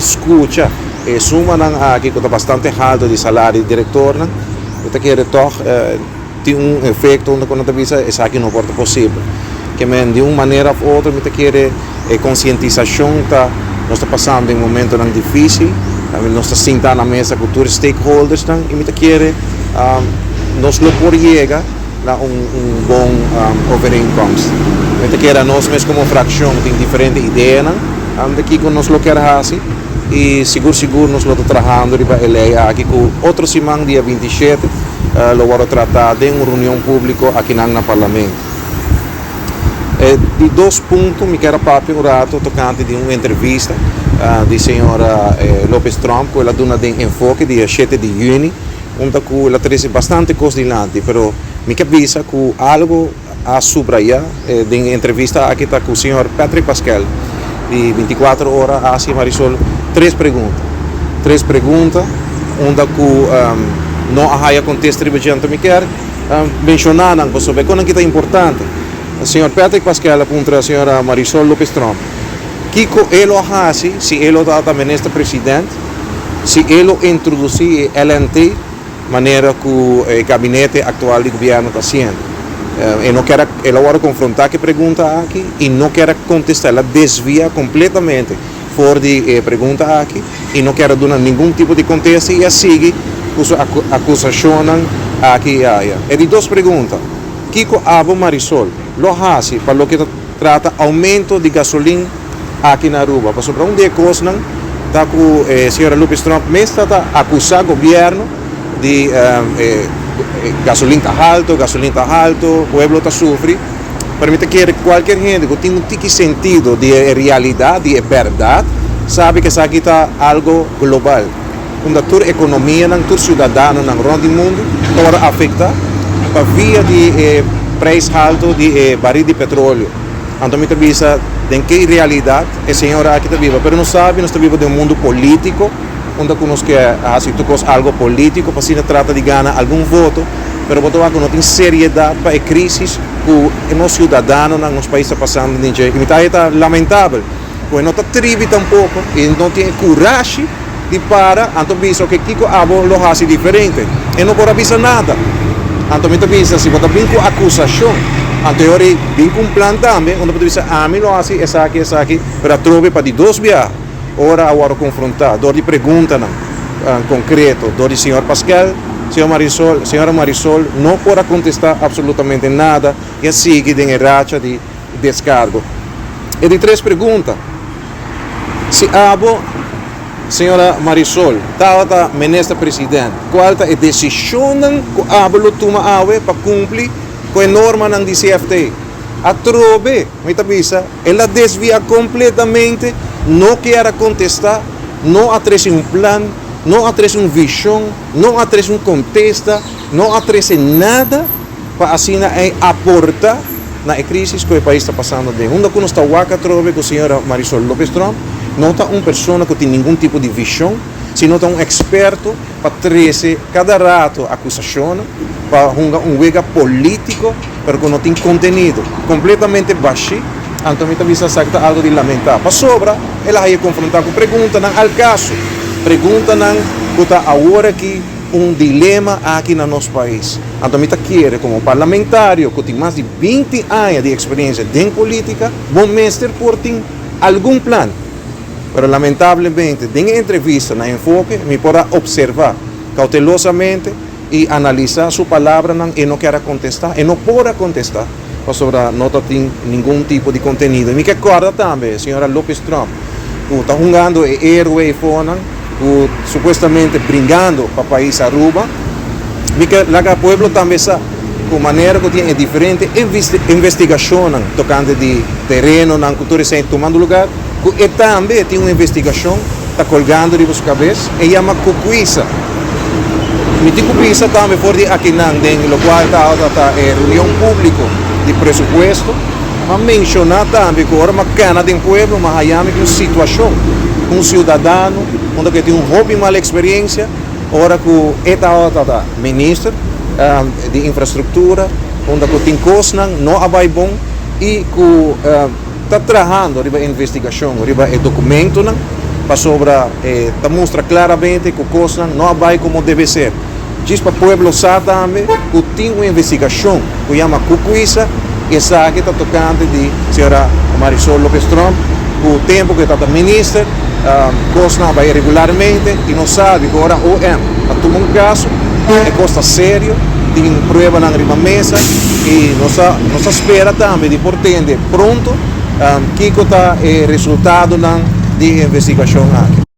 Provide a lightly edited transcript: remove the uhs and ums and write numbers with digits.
scucha e sumanan aki cu ta bastante halto di salario di directornan, mi ta kere toch tin un efecto unda cu nan ta bisa esaki no por ta posibel. Ke men di un manera of otro mi ta kere e concientisacion ta nos ta pasando den momentonan dificil, nos ta sinta na mesa cu tur e stakeholdersnan y mi ta kere nos lo por yega na un bon overeenkomst. Mi ta kere nos mes como fraccion tin diferente ideanan di kico nos lo kier haci y sigur sigur nos lo ta trahando riba e ley aki cu otro siman dia 27 lo wordo trata den un reunion publico akinan na Parlamento. E di dos punto mi kier a papia un rato tocante di un entrevista di señora Lopez Tromp cu el a duna den Enfoke dia 7 di juni. Unda cu el a trece bastante cos dilanti, pero mi ke bisa cu algo a subraya den e entrevista aki ta cu señor Patrick Paskel di 24 Ora a haci Marisol tres pregunta. Tres pregunta unda cu no a haya contesta riba dje. Anto mi kier menciona nan pasobra e conan ki ta importante. Señor Patrick Paskel a puntra señora Marisol Lopez Tromp kico e lo a haci si e lo tabata minister president. Si e lo introduci e LNT manera cu e gabinete actual di gobierno ta haciendo. E no kier a, el a wordo confronta cu e pregunta aki y no kier a contesta, el a desvia completamente for di e pregunta aki y no kier a duna ningun tipo di contesta y a sigui cu su acusacionnan aki y aya. E di dos pregunta, kico abo Marisol lo haci pa loke ta trata aumento di gasolin aki na Aruba? Pasobra un di e cosnan ta cu e señora Lopez Tromp mes ta ta acusa gobierno di gasolin ta halto, gasolin ta halto, pueblo ta sufri. Pero mi ta kere cualkier hende cu tin un tiki sentido di e realidad, di e berdad, sabi cu esaki ta algo global, unda tur economianan, tur ciudadanonan rond di mundo ta worde afecta pa via di e prijs halto di e baril di petroleo. Anto mi ta bisa den ke realidad e señora aki ta biba, pero nos sabi nos ta biba den un mundo politico unda cu nos ke haci tur cos algo politico pa asina trata di gana algun voto, pero bo ta wak cu no tin seriedad pa e crisis cu nos ciudadanonan, nos pais ta pasando den dje. Y mi ta haña ta lamentabel cu e no ta tribi tampoco y no tin e curashi di para anto bisa oke kiko abo lo hasi diferente. E no por a bisa nada. Anto mi ta bisa si bo ta bin ku akusashon anto e ora ei bin ku un plan tambe unda bo ta bisa ami lo hasi esaki esaki pero atrobe pa di dos biaha ora a wòrdu konfrontá dor di preguntanan konkreto dor di señor Paskel, señor Marisol, señora Marisol no por a kontestá apsolutamente nada i a sigui den e racha di deskargo. E di tres pregunta. Si abo, señora Marisol, tabata Minister President, cual ta e decisionnan cu abo lo tuma awe pa cumpli cu e normanan di CFT? Atrobe, mi ta bisa, el a desvia completamente, no kier a contesta, no a trece un plan, no a trece un vision, no a trece un contesta, no a trece nada pa asina ey aporta na e crisis cu e pais ta pasando aden. Unda cu nos ta wak atrobe cu señora Marisol Lopez Tromp no ta un persona cu tin ningun tipo di vision, sino ta un experto pa trece cada rato acusacionnan, pa hunga un wega politico, pero cu no tin contenido. Completamente bashi. Anto mi ta bisa esaki ta algo di lamenta. Pasobra el a haya confronta cu preguntanan al caso, preguntanan cu ta awor aki un dilema aki na nos pais. Anto mi ta kere komo parlamentario ku tin mas di 20 aña di eksperensia den politika, bo mester por tin algun plan. Pero lamentablemente den e entrevista na Enfoke mi por a opserva kautelosamente i analisa su palabranan, e no kier a kontesta, e no por a kontesta pasobra no ta tin ningun tipo di kontenido. I mi ke kòrda tambe señora Lopez Tromp ku ta hungando e héroe eifonan ku supuestamente bringando pa pais Aruba. Mi ke laga pueblo tambe sa ku manera ku tin e diferente investigashonnan tokante di terenonan ku tur esei tumando lugar, ku e tambe tin un investigashon ta kolgando riba su kabes, e yama Kukuisa. Mi tin ku bisa tambe for di akinan den lokual ta ta e reunion públiko di presupuesto, m'a menshoná tambe ku ora m'a kana den pueblo m'a haña mi ku un situashon ku un siudadano unda ku e tin un hopi mal eksperensia ora ku e tabata ta minister di infrastruktura unda ku tin kosnan no a bai bon i ku ta trahando riba e investigashon riba e dokumentonan. Pasobra e ta mustra claramente cu cosnan no a bay como debe ser. Djis pa pueblo sa tambe cu tin un investigacion cu yama Cucuisa y esaki ta tocante di señora Marisol Lopez Tromp cu tempo cu e tabata minister cosnan a bay irregularmente y nos sabi cu ora OM a tuma un caso e cos ta serio, tin pruebanan riba mesa y nos ta nos ta spera tambe di por tende pronto kico ta e resultadonan di e investigacion aki.